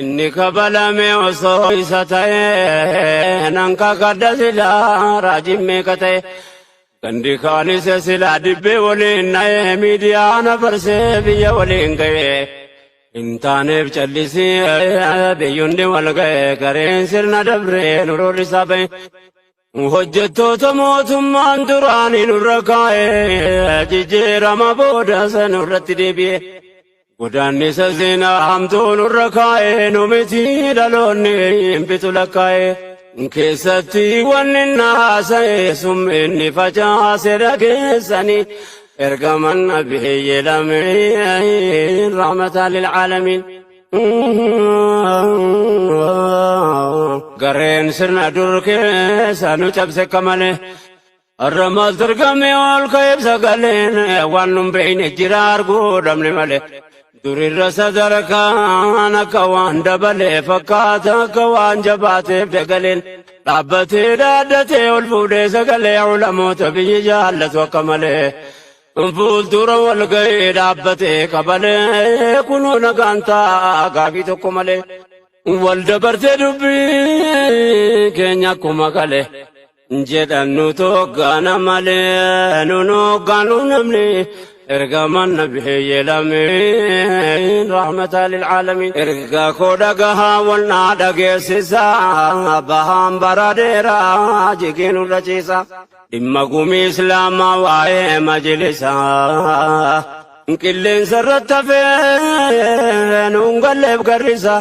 Inni kabalame osoo isa ta'e nan kakadha silaa raajiin meeqa ta'e. Gandi kaanis silaa dibbee waliin na'e miidiyaa na barsee biyya waliin ga'e. Hin taaneef callisii biyyundi wal ga'e gareen sirna dabree nu roorrisaa ba'e. Hojjettoota mootummaan duraanii nurra kaa'e jijjiirama booda sanurratti deebi'e. Godaannisa seenaa hamtuu nurra kaa'e nu miti dhaloonni hin bitu lakkaa'e. Keessatti wanni naasa'e summinni facaase dhageessanii ergaman nabiyyi lameen rahmataa lilcaalamiin. Gareen sirna dur keessa nu cabse akka malee. Har'a maal dargamee ol ka'eef sagaleen waan nun beekne jira arguu dhabne malee. Durirra sadarkaan akka waan dabalee fakkaata akka waan jabaateef dagaleen. Dhaabbatee dhaaddatee ol fuudhee sagalee ulamoota biyyi jaallatu akka malee. Fuuldura wal ga'ee dhaabbatee qabalee kunoo nagaan taa'a gaafii tokko malee. Wal dabartee dubbii keenya akkuma kale. Jedhan nu toggaana malee nu noggaanu namni ergaman nabiyyi lameen rahmataa lilcaalamiin. Ergaa koo dhagahaa wal naa dhageessisaa bahaan bara dheeraa jigii nurra ciisa. Dhimma gumii islaamaa waa'ee majlisaa. Qilleensa irratti hafee nuun galleef garrisa.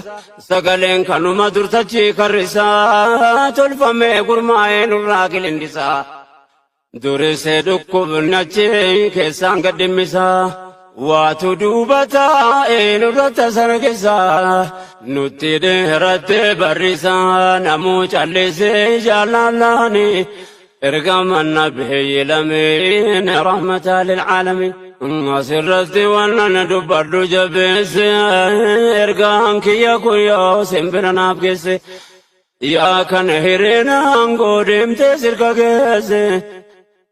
Sagaleen kanuma durtachii karrisa. Tolfamee gurmaa'ee nurraa qilindisa. Durisee dhukkubnachi keessaan gad dhimmisa. Waatu duuba taa'ee nurratti sargisa. Nutti dheerattee barrisa. Namuu callisee jaalalaani. Ergaman nabiyyi lameen rahmataa lilcaalamiin. Asirratti waan dubbadhu jabeesse ergaan kiyya kun yoo simbira naaf geesse. Yaa kana hireen aangoo deemtee sirka geesse.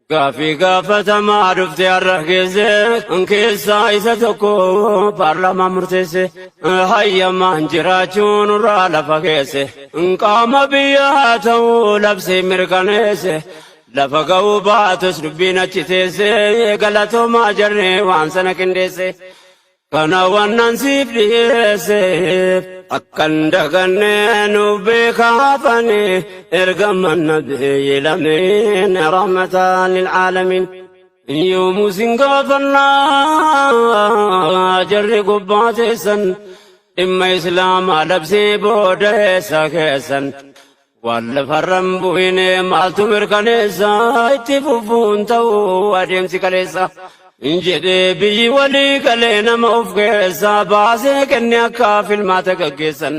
Gaafii gaafatamaa dhufte har'a geesse. Keessaa isa tokko paarlaamaa murteesse. Hayyamaan jiraachuun nurraa lafa geesse. Qaama biyyaa ta'uu labsee mirkaneesse. Lafa ga'uu baatus dubbiin achi teesse. Galatoomaa jarree waan sana qindeesse. Kana wannan siif dhiyeesseef akkan daganne nuuf beekaafani ergaman nabiyyi lameen rahmataa lilcaalamiin. Yoomuu sin gaafannaa jarri gubbaa teessan dhimma islaamaa labsii booda eessa keessan. Waan lafarran bu'ine maaltu mirkaneessa itti fufuun ta'uu adeemsi kaleessa. Jedhee biyyi walii galee nama of keessa baasee kenne akka filmaata gaggeessan.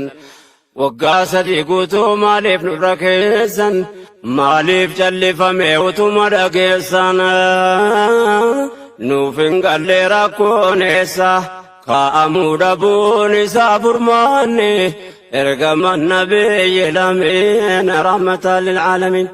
Waggaa 3 guutuu maaliif nurra keessan maaliif callifame utuma dhageessan. Nuuf hin galle rakkoon eessa kaa'amuu dhabuun isaa furmaanne ergaman nabiyyi lameen rahmataa lilcaalamiin.